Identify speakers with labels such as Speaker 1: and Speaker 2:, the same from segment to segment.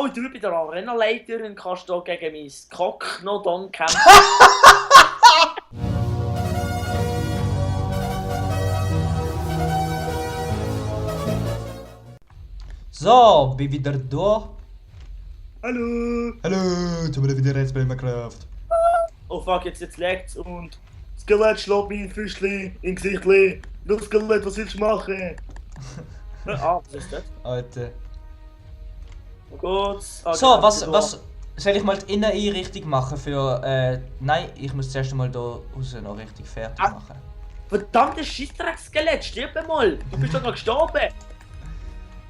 Speaker 1: So, du bei der Arenaleiterin kannst du gegen mein Cock-Nodon kämpfen.
Speaker 2: So, bin wieder da.
Speaker 1: Hallo!
Speaker 2: Hallo, tun wir wieder jetzt bei Minecraft.
Speaker 1: Oh fuck, jetzt lägt's und Skelett schlägt mir ein Füßchen in Gesichtli. Du Skelett, was willst du machen? Was ist das?
Speaker 2: Alter.
Speaker 1: Oh Gott.
Speaker 2: So, was soll ich mal die Inneneinrichtung machen für, nein, ich muss zuerst mal da raus noch richtig fertig machen.
Speaker 1: Verdammtes Scheissdreck-Skelett, stirb mal! Du bist doch noch gestorben!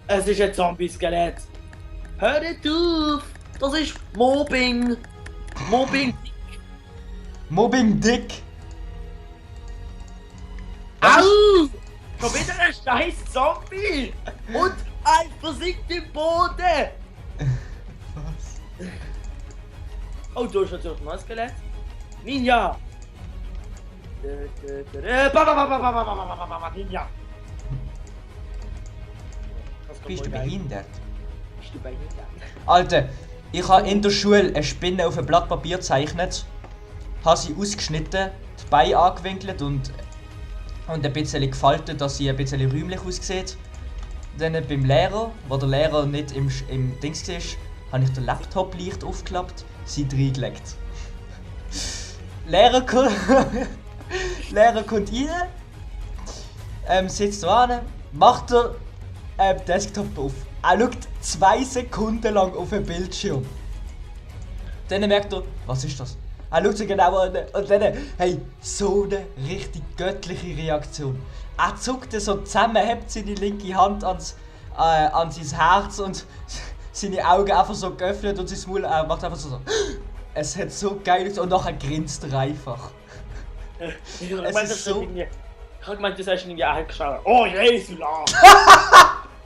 Speaker 1: Es ist ein Zombie-Skelett! Hör nicht auf! Das ist Mobbing! Mobbing!
Speaker 2: Mobbing Dick!
Speaker 1: Au! Schon wieder ein scheiß Zombie! Und ein versinkt im Boden!
Speaker 2: Was?
Speaker 1: Oh, du hast natürlich noch ein Skelett. Ninja! Ninja!
Speaker 2: Bist du behindert?
Speaker 1: Bist du behindert?
Speaker 2: Alter, ich habe in der Schule eine Spinne auf ein Blatt Papier gezeichnet, habe sie ausgeschnitten, die Beine angewinkelt und ein bisschen gefaltet, dass sie ein bisschen räumlich aussieht. Dann beim Lehrer, wo der Lehrer nicht im Dings war, habe ich den Laptop leicht aufgeklappt, sie reingelegt. Lehrer kommt rein, sitzt da an, macht den Desktop auf. Er schaut 2 Sekunden lang auf den Bildschirm. Dann merkt er, was ist das? Er schaut sich genau an und dann, hey, so eine richtig göttliche Reaktion. Er zuckt so zusammen, hebt seine linke Hand an sein Herz und seine Augen einfach so geöffnet und sein Maul macht einfach so. Es hat so geil aus und nachher grinst er einfach.
Speaker 1: Ich meine, das so... Ich hab gemeint, du hast irgendwie auch geschaut. Oh, Jesula!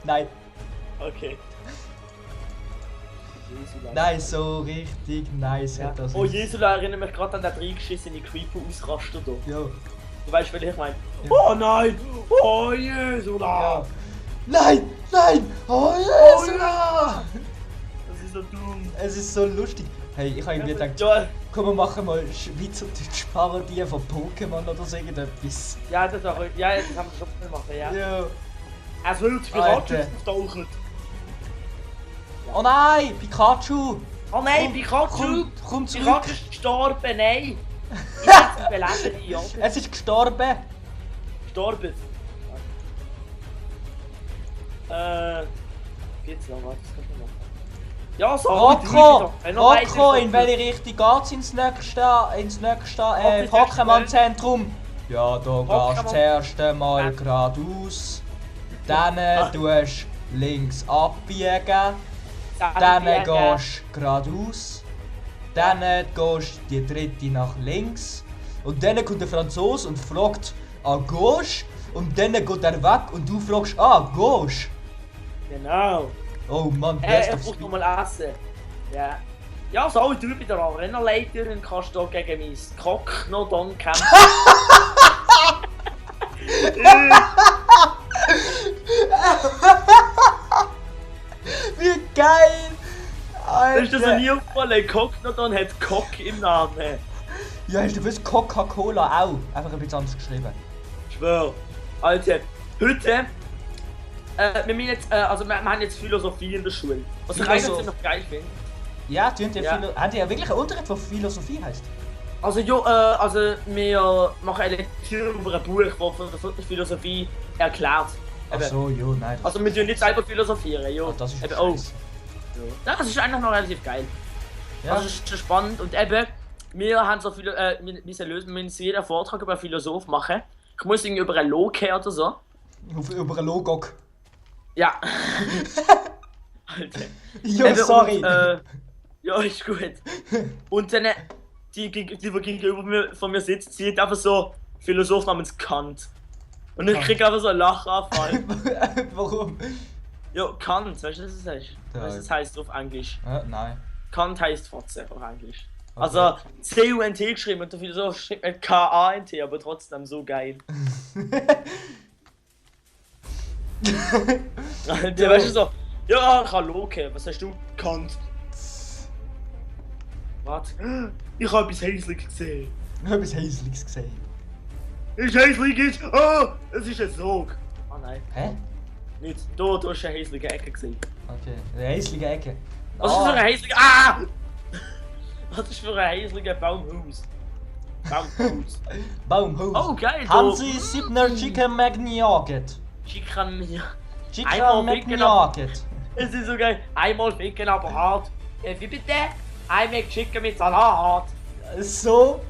Speaker 2: Nein.
Speaker 1: Okay. Jesula.
Speaker 2: Nein, so richtig nice hat das.
Speaker 1: Oh, Jesula erinnert mich gerade an den reingeschissene Creeper-Ausraster hier.
Speaker 2: Ja.
Speaker 1: Du weißt, was ich meine?
Speaker 2: Ja.
Speaker 1: Oh nein! Oh, Jesula!
Speaker 2: Ja. Nein! Nein! Oh Jesula!
Speaker 1: Das ist so dumm.
Speaker 2: Es ist so lustig. Hey, ich habe irgendwie gedacht,
Speaker 1: Ja,
Speaker 2: komm, wir machen mal schweizerdeutsche Parodie von Pokémon oder so irgendetwas.
Speaker 1: ja, das haben wir schon mal machen, ja.
Speaker 2: Ja.
Speaker 1: Es wird Pikachu auftauchen.
Speaker 2: Oh nein! Pikachu!
Speaker 1: Oh nein, Pikachu!
Speaker 2: Komm zurück!
Speaker 1: Pikachu ist gestorben, nein! Ich hätte ihn beleben, ja.
Speaker 2: Es ist gestorben!
Speaker 1: Gestorben. Geht's noch, was kann ich machen? Ja, so.
Speaker 2: Rocco, in welche Richtung geht's ins nächste Pokémon-Zentrum? Ja, da gehst du zuerst einmal geradeaus. Dann tust du links abbiegen. Dann gehst du geradeaus. Dann gehst du die dritte nach links. Und dann kommt der Franzose und fragt, gauche? Und dann geht er weg und du fragst, gauche?
Speaker 1: Genau.
Speaker 2: Oh Mann,
Speaker 1: Er braucht noch mal Essen. Ja. Ja, so, du bei der Arenaleiterin kannst du gegen mein Cock-Nodon kämpfen.
Speaker 2: Wie geil! Alter.
Speaker 1: Ist das noch nie aufgefallen? Cock-Nodon hat Cock im Namen.
Speaker 2: Ja, hast du gewusst, Coca-Cola auch? Einfach ein bisschen anders geschrieben.
Speaker 1: Ich schwör. Alter, heute... wir haben jetzt Philosophie in der Schule. Was ich eigentlich noch geil finde.
Speaker 2: Ja, haben die ja wirklich einen Unterricht, der Philosophie heisst?
Speaker 1: Also ja, wir machen eine Lektüre über ein Buch, das von der Philosophie erklärt.
Speaker 2: Ach so, ja, nein.
Speaker 1: Also wir tun nicht selber philosophieren, ja.
Speaker 2: Das ist
Speaker 1: eben,
Speaker 2: scheiße.
Speaker 1: Ja, das ist eigentlich noch relativ geil.
Speaker 2: Ja.
Speaker 1: Also es ist schon spannend und eben, wir haben so viele, wir müssen jeden Vortrag über einen Philosoph machen. Ich muss irgendwie über einen Log her oder so.
Speaker 2: Über einen Logok.
Speaker 1: Ja. Alter.
Speaker 2: Ja,
Speaker 1: Eben,
Speaker 2: sorry.
Speaker 1: Und, ja, ist gut. Und dann, die gegenüber von mir sitzt, sie hat einfach so Philosoph namens Kant. Und ich krieg einfach so einen Lachanfall.
Speaker 2: Warum?
Speaker 1: Ja, Kant, weißt du, was das heißt?
Speaker 2: Ja.
Speaker 1: Weißt du, das heißt auf Englisch.
Speaker 2: Nein.
Speaker 1: Kant heißt Fotze auf Englisch.
Speaker 2: Okay.
Speaker 1: Also C-U-N-T geschrieben und der Philosoph schreibt mit K-A-N-T, aber trotzdem so geil. Alter, weißt du so, Ja, ich habe Loke. Was hast du gekannt? Warte. Ich habe etwas Häusliches gesehen.
Speaker 2: Ich habe etwas Häusliches gesehen.
Speaker 1: Ist häuslich? Oh, es ist ein Sog. Ah nein,
Speaker 2: Hä?
Speaker 1: nicht. Du hast eine häusliche Ecke gesehen.
Speaker 2: Okay, eine häusliche Ecke.
Speaker 1: Was ist für ein häuslicher... Ah! Was ist für ein häuslicher Baumhaus? Baumhaus.
Speaker 2: Baumhaus.
Speaker 1: Oh, geil.
Speaker 2: Hansi Siebner Chicken McNugget.
Speaker 1: Chicken mir.
Speaker 2: Chicken
Speaker 1: Einmal
Speaker 2: McNugget.
Speaker 1: Es ist so geil. Einmal ficken, aber hart. Wie bitte? Einmal Chicken mit Salat.
Speaker 2: So.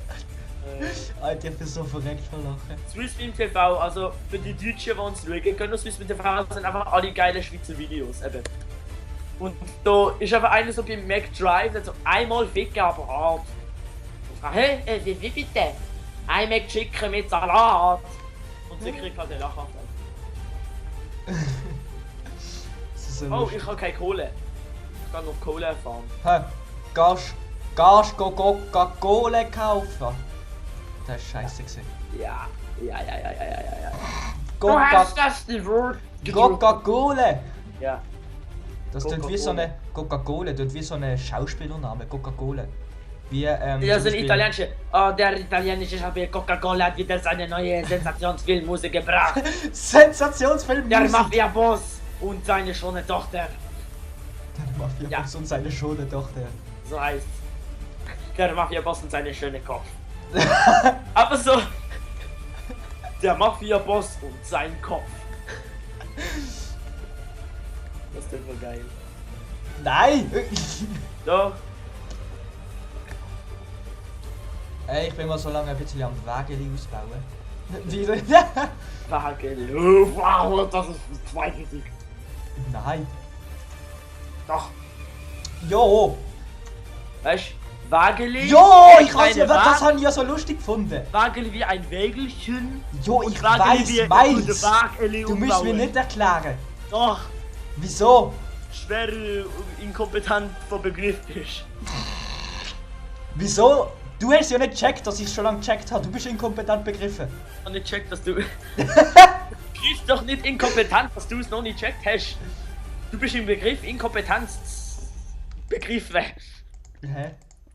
Speaker 2: Alter, ich bin so verreckt vor Lachen.
Speaker 1: Swissbeam TV, also für die Deutschen, die uns schauen, können Swissbeam TV sind einfach alle geile Schweizer Videos. Eben. Und da ist einfach einer so beim McDrive, so einmal ficken, aber hart. Und fragt, hä? Wie bitte? Ein McChicken mit Salat. Und sie kriegt halt den Lachhaft. Oh, ich habe keine Kohle. Ich kann noch Kohle erfahren.
Speaker 2: Hä? Gehst Coca-Cola kaufen? Das ist scheiße gewesen.
Speaker 1: Ja. Du
Speaker 2: Coca-
Speaker 1: hast das Wort gedruckt.
Speaker 2: Coca-Cola!
Speaker 1: Ja.
Speaker 2: Das tut wie so eine Coca-Cola, tut wie so eine Schauspielername, Coca-Cola. Wie,
Speaker 1: Ja,
Speaker 2: zum
Speaker 1: so ein
Speaker 2: Beispiel-
Speaker 1: italienischer. Oh, der italienische Schauspieler Coca-Cola hat wieder seine neue Sensationsfilmmusik gebracht.
Speaker 2: Sensationsfilm!
Speaker 1: Der Mafia-Boss und seine schöne Tochter.
Speaker 2: Der Mafia-Boss und seine schöne Tochter.
Speaker 1: So heißt der Mafia-Boss und seine schöne Kopf. Aber so. Der Mafia-Boss und sein Kopf. Das ist denn wohl geil.
Speaker 2: Nein!
Speaker 1: Doch.
Speaker 2: Ey, ich bin mal so lange ein bisschen am Wägeli ausbauen. Wieder?
Speaker 1: Wagel. Oh, wow, das ist zweideutig.
Speaker 2: Nein.
Speaker 1: Doch.
Speaker 2: Jo!
Speaker 1: Weißt du, Wageli.
Speaker 2: Jo!
Speaker 1: wie
Speaker 2: Ich weiß
Speaker 1: eine
Speaker 2: ja, das
Speaker 1: Wa-
Speaker 2: habe ich ja so lustig gefunden.
Speaker 1: Wageli wie ein Wägelchen.
Speaker 2: Jo,
Speaker 1: und
Speaker 2: ich
Speaker 1: Wageli wie
Speaker 2: weiß.
Speaker 1: eine Wageli
Speaker 2: Du musst mir
Speaker 1: umbauen.
Speaker 2: nicht erklären.
Speaker 1: Doch.
Speaker 2: Wieso?
Speaker 1: Schwer inkompetent von Begriff bist.
Speaker 2: Wieso? Du hast ja nicht gecheckt, dass ich schon lange gecheckt habe. Du bist inkompetent begriffen.
Speaker 1: Ich hab nicht gecheckt, dass du. Du bist doch nicht inkompetent, dass du es noch nicht gecheckt hast. Du bist im Begriff Inkompetenz. Begriffe.
Speaker 2: Hä?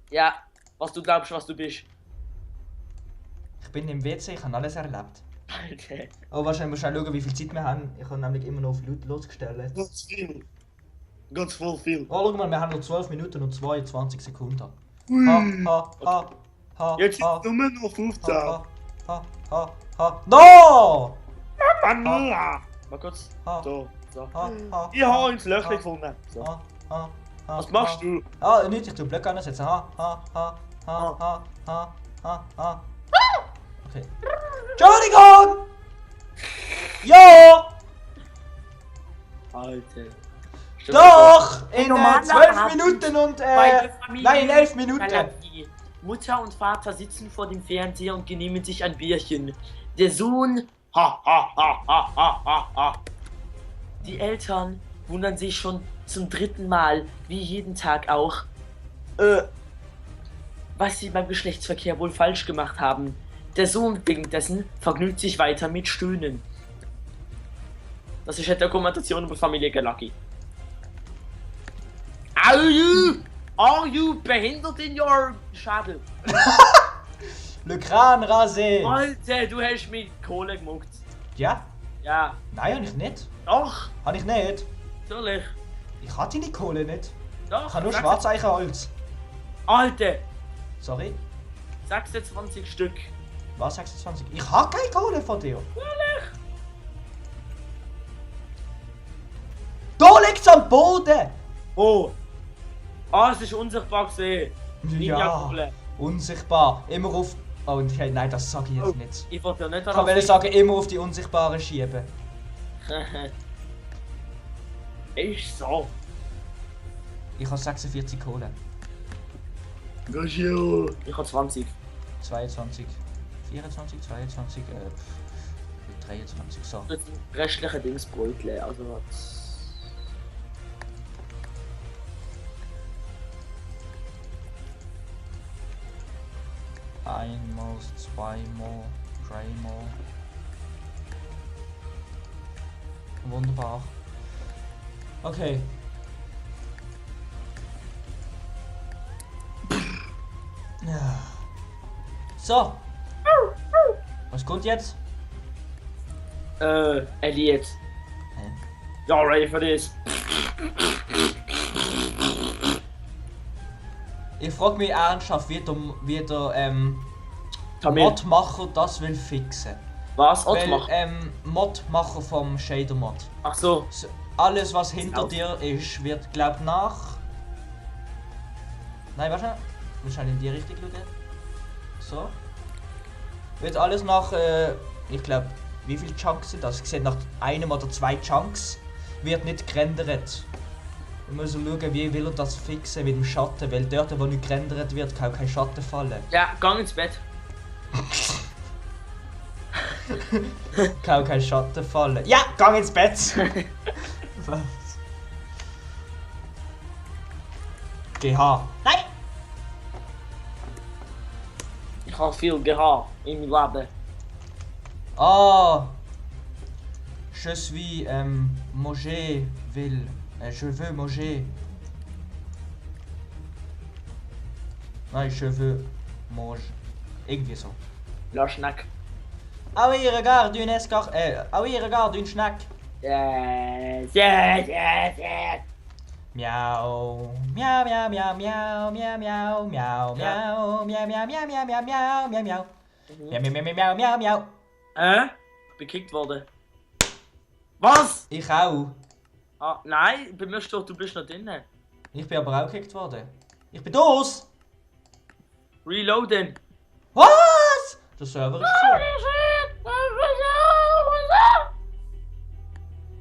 Speaker 1: Ja, was du glaubst, was du bist.
Speaker 2: Ich bin im WC, ich habe alles erlebt.
Speaker 1: Alter.
Speaker 2: Oh, wahrscheinlich musst du schauen, wie viel Zeit wir haben. Ich habe nämlich immer noch auf laut losgestellt.
Speaker 1: Ganz viel. Ganz voll viel.
Speaker 2: Oh, schau mal, wir haben noch 12 Minuten und 22 Sekunden. Ha.
Speaker 1: Jetzt
Speaker 2: ha,
Speaker 1: ist nur noch 15.
Speaker 2: ha. No!
Speaker 1: Vanilla! Mal kurz.
Speaker 2: Ha.
Speaker 1: So.
Speaker 2: Ha.
Speaker 1: Ich habe ins Löchli gefunden. So.
Speaker 2: Ha.
Speaker 1: Was machst du?
Speaker 2: Ah, nicht, ich tu Blöcke ansetzen. Ha. Okay. Entschuldigung! Ja!
Speaker 1: Alter.
Speaker 2: Doch! In
Speaker 1: normaler
Speaker 2: 12
Speaker 1: Abend
Speaker 2: Minuten und
Speaker 1: Bei der Familie
Speaker 2: nein, in 11 Minuten.
Speaker 1: Galaxie. Mutter und Vater sitzen vor dem Fernseher und genießen sich ein Bierchen. Der Sohn. Ha. Die Eltern wundern sich schon zum 3. Mal, wie jeden Tag auch, was sie beim Geschlechtsverkehr wohl falsch gemacht haben. Der Sohn wegen dessen vergnügt sich weiter mit Stöhnen. Das ist eine Dokumentation über Familie Galacki. Are you behindert in your Schädel?
Speaker 2: Le Crâne rasé.
Speaker 1: Alter, du hast mit Kohle gemuckt.
Speaker 2: Ja?
Speaker 1: Ja.
Speaker 2: Nein, habe ich nicht.
Speaker 1: Doch,
Speaker 2: Habe ich nicht.
Speaker 1: natürlich.
Speaker 2: Ich hatte die Kohle nicht.
Speaker 1: Doch.
Speaker 2: Ich habe nur
Speaker 1: sechs-
Speaker 2: Schwarzeichenholz.
Speaker 1: Alter,
Speaker 2: Sorry.
Speaker 1: 26 Stück.
Speaker 2: Was 26? Ich habe keine Kohle von dir. Da liegt's am Boden.
Speaker 1: Oh. Ah, es ist unsichtbar gesehen. Ninja-Kohle.
Speaker 2: Unsichtbar. Immer auf. Oh nein, das sage ich jetzt
Speaker 1: Oh,
Speaker 2: nicht.
Speaker 1: ich wollte ja nicht
Speaker 2: Ich wollte sagen, immer auf die Unsichtbaren schieben.
Speaker 1: Ist so.
Speaker 2: Ich habe 46 Kohle.
Speaker 1: Ich habe 20.
Speaker 2: 22, 24, 22, 23, so.
Speaker 1: Das sind restliche Dingsbrötchen, also.
Speaker 2: Einmal, zweimal, dreimal. Wunderbar. Okay. Ja. So. Was kommt jetzt?
Speaker 1: Elliot.
Speaker 2: Hä?
Speaker 1: Ja, ready for this.
Speaker 2: Ich frage mich ernsthaft, wie der
Speaker 1: Tamil.
Speaker 2: Modmacher das will fixen.
Speaker 1: Was?
Speaker 2: Weil,
Speaker 1: Ottmar?
Speaker 2: Modmacher vom Shader Mod.
Speaker 1: Ach so.
Speaker 2: Alles was hinter
Speaker 1: Auf.
Speaker 2: dir ist, wird glaub nach. Nein, warte. Wir schauen in die Richtung schauen. So. Wird alles nach, ich glaube, wie viele Chunks sind das? Ich sehe nach einem oder zwei Chunks wird nicht gerendert. Wir müssen schauen, wie will er das fixen mit dem Schatten, weil dort, wo nicht gerendert wird, kann kein Schatten fallen.
Speaker 1: Ja, gang ins Bett.
Speaker 2: Kann kein Schatten fallen. Ja, gang ins Bett! Was? GH. Nein!
Speaker 1: Ich habe viel gehabt in meinem Leben.
Speaker 2: Ah! Je suis manger will. Je veux manger. Nein, je veux manger. Irgendwie so.
Speaker 1: La Schnack.
Speaker 2: Ah oui, regarde une escar. Ah oui, regarde une schnack.
Speaker 1: Yes, yes, yes, yes.
Speaker 2: Miau. Miau, miau, miau, miau, miau, miau, miau, miau, miau, miau, miau, miau, miau, miau, miau, miau. Miau, miau, miau, miau, miau, miau.
Speaker 1: Ich bin gekickt worden. Was?
Speaker 2: Ich auch.
Speaker 1: Ah, nein, bei mir steht, du bist noch drinnen.
Speaker 2: Ich bin aber auch gekickt worden. Ich bin los!
Speaker 1: Reloaden.
Speaker 2: Was? Der Server ist zu.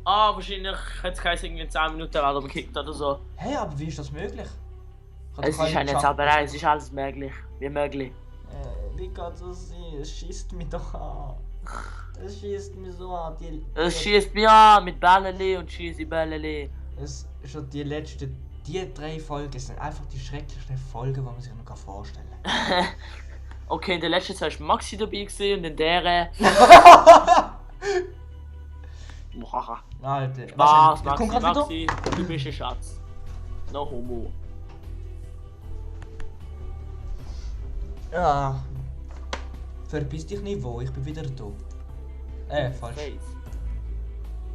Speaker 1: Ah, wahrscheinlich hat es geheißen, irgendwie 10 Minuten werden wir gekickt oder so.
Speaker 2: Hey, aber wie ist das möglich? Ich hab
Speaker 1: Es
Speaker 2: doch
Speaker 1: ist
Speaker 2: keine
Speaker 1: eine
Speaker 2: Chance-
Speaker 1: Zauberei, es ist alles möglich. Wie möglich.
Speaker 2: Wie kann das sein? Es schießt mich doch an. Es schießt mich so an.
Speaker 1: Es schießt mich an mit Bälleli und schieße Bälleli.
Speaker 2: Es schon die 3 Folgen sind einfach die schrecklichsten Folgen, die man sich noch vorstellen kann.
Speaker 1: Okay, in der letzten Zeit war Maxi dabei gewesen und in der. Haha.
Speaker 2: Alter,
Speaker 1: Was,
Speaker 2: was kommt
Speaker 1: Maxi,
Speaker 2: grad wieder?
Speaker 1: Maxi, du bist ein Schatz. No homo.
Speaker 2: Ja. Verpiss dich nicht wo, ich bin wieder da. Falsch.
Speaker 1: Face.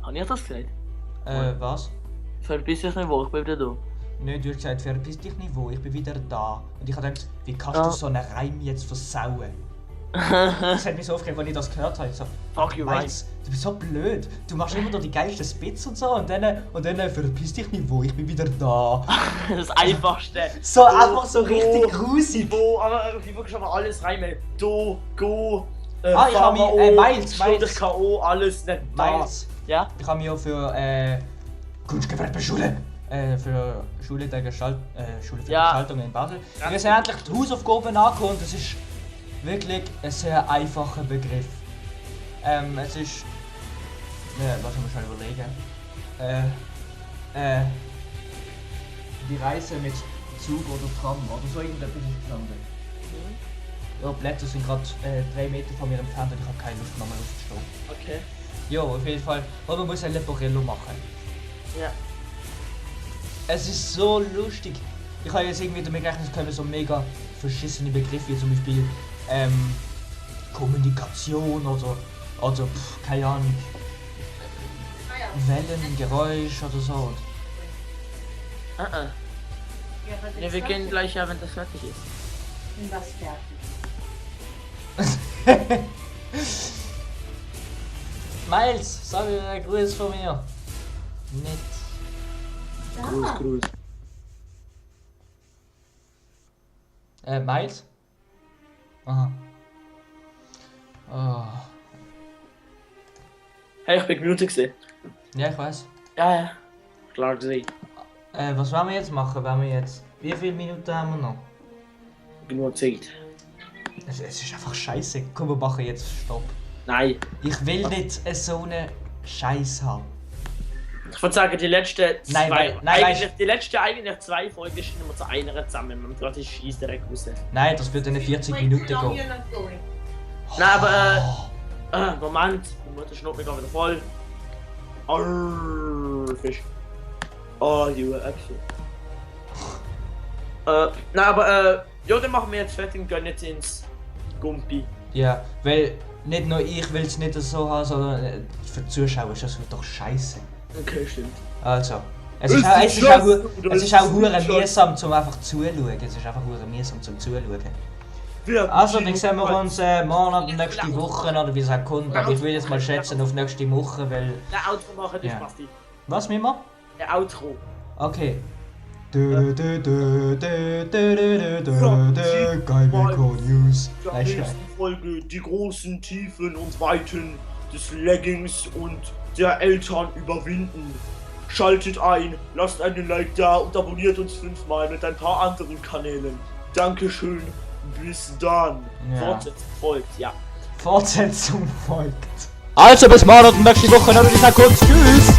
Speaker 1: Habe ich das gesagt?
Speaker 2: Was?
Speaker 1: Verpiss dich nicht wo, ich bin wieder da.
Speaker 2: Nein, du hast gesagt, verpiss dich nicht wo, ich bin wieder da. Und ich habe gedacht, wie kannst du so einen Reim jetzt versauen? Das hat mich so aufgeregt, als ich das gehört habe. Ich so,
Speaker 1: Fuck you, right.
Speaker 2: Meiz, du bist so blöd. Du machst immer noch die geilsten Spits und so und dann verpiss dich nicht wo, ich bin wieder da.
Speaker 1: Das Einfachste.
Speaker 2: So einfach so richtig grusig.
Speaker 1: Wo, aber ich wirklich aber alles rein. Do, go,
Speaker 2: Ich habe mich, Miles,
Speaker 1: Miles. K.O., alles nicht da.
Speaker 2: Miles.
Speaker 1: Ja?
Speaker 2: Ich habe mich ja für Kunstgewerbe Schule für Schule der Schule für
Speaker 1: Ja.
Speaker 2: Gestaltung in Basel. Wir sind endlich die Hausaufgaben angekommen und es ist wirklich ein sehr einfacher Begriff. Es ist. Was haben wir schon überlegen? Die Reise mit Zug oder Tram oder so irgendetwas ist gestanden. Ja, die Blätter sind gerade 3 Meter von mir entfernt und ich habe keine Lust nochmal aufzustehen.
Speaker 1: Okay.
Speaker 2: Ja, auf jeden Fall. Und man muss ein Leporello machen.
Speaker 1: Ja.
Speaker 2: Es ist so lustig. Ich habe jetzt irgendwie damit gerechnet, es kommen so mega verschissene Begriffe, wie zum Beispiel Kommunikation oder keine Ahnung, Wellen, Geräusch oder so.
Speaker 1: Ja, wir gehen gleich ja, wenn das fertig ist.
Speaker 3: Und was fertig.
Speaker 2: Miles, sag mir einen Gruß von mir. Nett.
Speaker 3: Ja.
Speaker 1: Gruß.
Speaker 2: Miles? Aha. Oh.
Speaker 1: Hey, ich bin gemutet gewesen.
Speaker 2: Ja, ich weiß.
Speaker 1: Ja. Klar gesehen.
Speaker 2: Was wollen wir jetzt machen? Wie viele Minuten haben wir noch?
Speaker 1: Genug Zeit.
Speaker 2: Es ist einfach scheiße. Komm, wir machen jetzt Stopp.
Speaker 1: Nein.
Speaker 2: Ich will nicht so einen Scheiß haben.
Speaker 1: Ich würde sagen, die letzten zwei.
Speaker 2: Nein,
Speaker 1: eigentlich, die letzten eigentlich 2 Folgen sind immer zu einer zusammen. Man gerade schießt direkt raus.
Speaker 2: Nein, das wird in 40 Minuten gehen.
Speaker 1: Nein, aber Moment. Die Mutter schnurrt mich gerade wieder voll. Arrrr, Fisch. Oh, Junge, Äpfel. Na, aber, ja, dann machen wir jetzt fertig und gehen jetzt ins Gumpi.
Speaker 2: Ja, weil nicht nur ich will es nicht so haben, sondern für die Zuschauer ist das doch scheiße.
Speaker 1: Okay, stimmt.
Speaker 2: Also, es
Speaker 1: Es
Speaker 2: ist auch,
Speaker 1: ist
Speaker 2: es ist auch,
Speaker 1: scheiße,
Speaker 2: es ist auch hure mühsam zum einfach zuschauen. Es ist einfach hure mühsam zum Zuschauen. Also, dann sehen wir uns morgen oder nächste Woche oder wie es auch kommt. Aber ich will jetzt mal schätzen auf nächste Woche, weil...
Speaker 1: Ein Outro machen, das
Speaker 2: Ja.
Speaker 1: passt nicht.
Speaker 2: Was, Mima?
Speaker 1: Ein Outro.
Speaker 2: Okay. Geibeko News.
Speaker 1: Der
Speaker 2: Weißt du,
Speaker 1: nächsten Folge die großen Tiefen und Weiten des Leggings und der Eltern überwinden. Schaltet ein, lasst einen Like da und abonniert uns 5-mal mit ein paar anderen Kanälen. Dankeschön, bis dann.
Speaker 2: Ja.
Speaker 1: Fortsetzung folgt, ja.
Speaker 2: Fortsetzung folgt. Also bis morgen und nächste Woche, dann würde ich sagen kurz Tschüss.